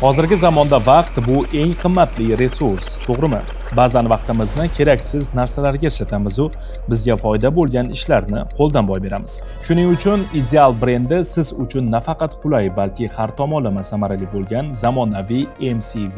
Hozirgi zamonda vaqt bu eng qimmatli resurs, to'g'rimi? Ba'zan vaqtimizni keraksiz narsalarga ishlatamiz u bizga foyda bo'lgan ishlarni qo'ldan boy beramiz. Shuning uchun Ideal brendi siz uchun nafaqat qulay, balki har tomonlama samarali bo'lgan zamonaviy MCV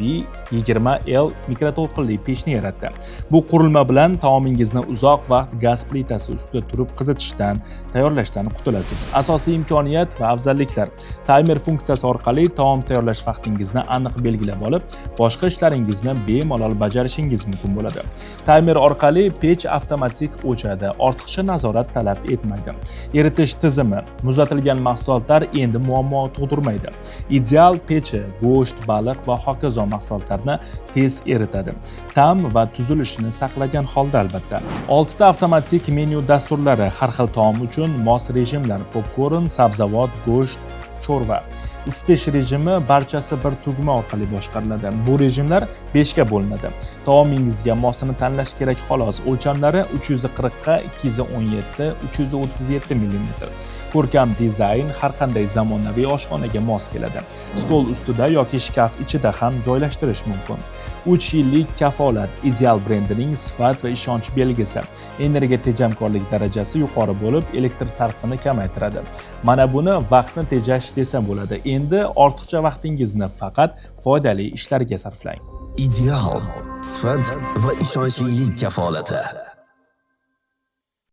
20L mikroto'lqinli pechni yaratdi. Bu qurilma bilan taomingizni uzoq vaqt gaz plitasi ustida turib qizitishdan, tayyorlashdan qutulasiz. Asosiy imkoniyat va afzalliklar: taymer funksiyasi orqali taom tayyorlash vaqtingizni aniq belgilab olib, boshqa ishlaringizni bemalol bajarishingiz mumkin bo'ladi. Taymer orqali pech avtomatik o'chadi, ortiqcha nazorat talab etmaydi. Eritish tizimi: muzlatilgan mahsulotlar endi muammo tug'dirmaydi. Ideal pechi go'sht, baliq va hokazo mahsulotlarni tez eritadi. Ta'm va tuzilishini saqlagan holda, albatta. 6 ta avtomatik menyu dasturlari, har xil taom uchun mos rejimlar: popkorn, sabzavot, go'sht, sho'rva. Isitish rejimi, barchasi bir tugma orqali boshqariladi. Bu rejimlar 5 ga bo'linadi. Taomingizga mosini tanlash kerak, xolos. O'lchamlari 340 ga 217 337 mm. Ko'rkam dizayn har qanday zamonaviy oshxonaga mos keladi. Stol ustida yoki shkaf ichida ham joylashtirish mumkin. 3 yillik kafolat Ideal brendining sifat va ishonch belgisi. Energiya tejamkorlik darajasi yuqori bo'lib, elektr sarfini kamaytiradi. Mana buni vaqtni tejash desa bo'ladi. Endi ortiqcha vaqtingizni faqat foydali ishlarga sarflang. Ideal sifat va ishonchlilik kafolati.